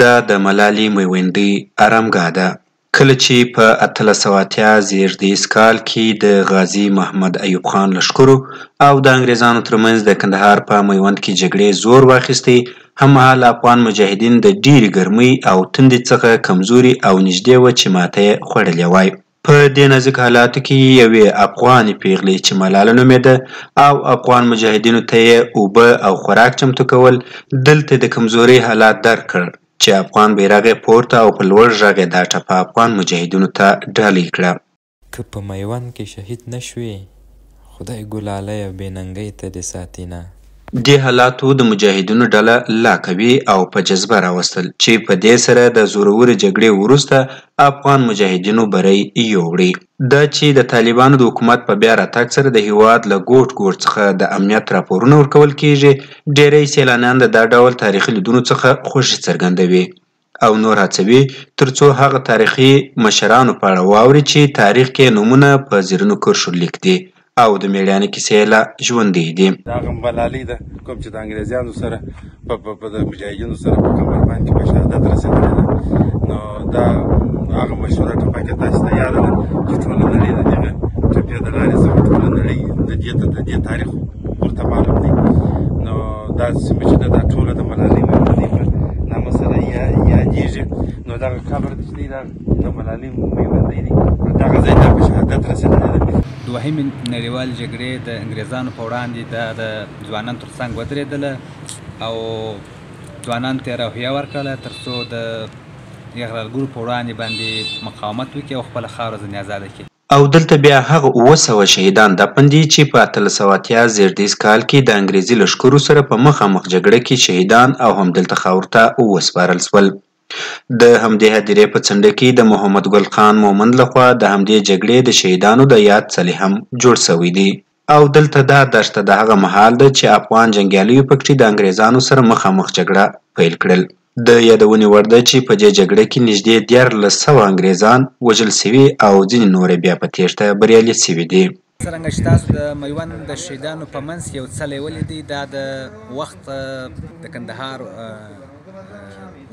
دا د ملالې میوندۍ ارامګاه ده. کله چې په 1880 زېږدیز کال کې د غازي محمد ایوب خان لښکرو او د انګریزانو ترمنځ د کندهار په میوند کې جګړې زور واخیستی، هممهاله افغان مجاهدین د ډېرې ګرمۍ او تندې څخه کمزوري او نږدې وه چې ماته یې خوړلې وای. په دې نازک حالاتو کې یوې افغانې پیغلې چې ملاله نومېده او افغان مجاهدینو ته یې اوبه او خوراک چمتو کول، دلته د کمزورۍ حالات درک کړ چې افغان بیرغ یې پورته او په لوړ غږ یې دا ټپه افغان مجاهدینو ته ډالۍ کړه. که په میوند کې شهید نه شوې، خدای ګلالیه بې ننګۍ ته دې ساتینه. دې حالاتو د مجاهدینو ډله لا قوي او په جذبه راوستل چې په دې سره د زورورې جګړې وروسته افغان مجاهدینو بری یووړی. دا چې د طالبانو د حکومت په بیا راتګ سره د هیواد له ګوټ ګوټ څخه د امنیت راپورونه ورکول کیږي، ډیری سیلانیان د دا ډول تاریخي لیدونو څخه خوښي څرګندوي او نور هڅوي ترڅو هغه تاریخي مشرانو په اړه واوري چې تاریخ کې نومونه په زرینو کرښو لیک دي او د مېړانې کیسې لا ژوندۍ دي. دا هغه ملالۍ ده کوم چې د انګریزانو سره په د مجاهدینو سره په کمربند کې په شهادت رسېدلې ده. نو دا هغه مشهوره ټپه کې تاسو ته یاده ده چې ټوله نړۍ د دغه ټپې د لارې څخه ټوله نړۍ د دې ته د دې تاریخ ورته معلوم دی. نو دا سیمه چې ده دا ټوله د ملالۍ میوندۍ په نامه سره یادېږي. نو دغه قبر چې دی دا د ملالۍ میوندۍ دی، دغه ځای ته په شهادت رسېدلې ده. دوهمې نړیوالې جګړې د انګریزانو په وړاندې دا د ځوانانو تر څنګ ودرېدله او ځوانانو ته یې روحیه ورکړله تر څو د یرغلګرو په وړاندې باندې مقاومت وکړي او خپله خاوره ځنې ازاده کړي. او دلته بیا هغه 700 شهیدان دفن دي چې په 1880 زېږدیز کال کې د انګریزي لښکرو سره په مخامخ جګړه کې شهیدان او همدلته خاورو ته وسپارل شول. د همدې هدیرې په څنډه کې د محمد ګل خان مومند لخوا د همدې جګړې د شهیدانو د یاد څلی هم جوړ شوی دی. او دلته دا دښته د هغه مهال ده چې افغان جنګیالیو پکښې د انګریزانو سره مخامخ جګړه پیل کړل. د یادونې وړ ده چې په دې جګړه کې نږدې 1300 انګریزان وژل شوي او ځینې نور بیا په تېښته بریالي شوي دي. څرنګه چې تاسو د میوند د شهیدانو په منځ کې یو څلی ولیدی، دا د وخت د کندهار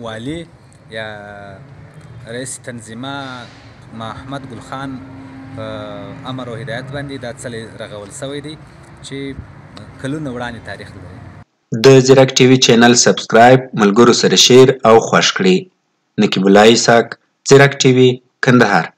والي یا رئیس تنظیمه محمد ګل خان په امر او هدایت باندې دا څلی رغول شوی دی چې کلونه وړاندې تاریخ لري. د ځیرک ټي وي چینل سبسکرایب، ملګرو سره شیر او خوښ کړئ. نقیب الله اسحاق، ځیرک ټي وي، کندهار.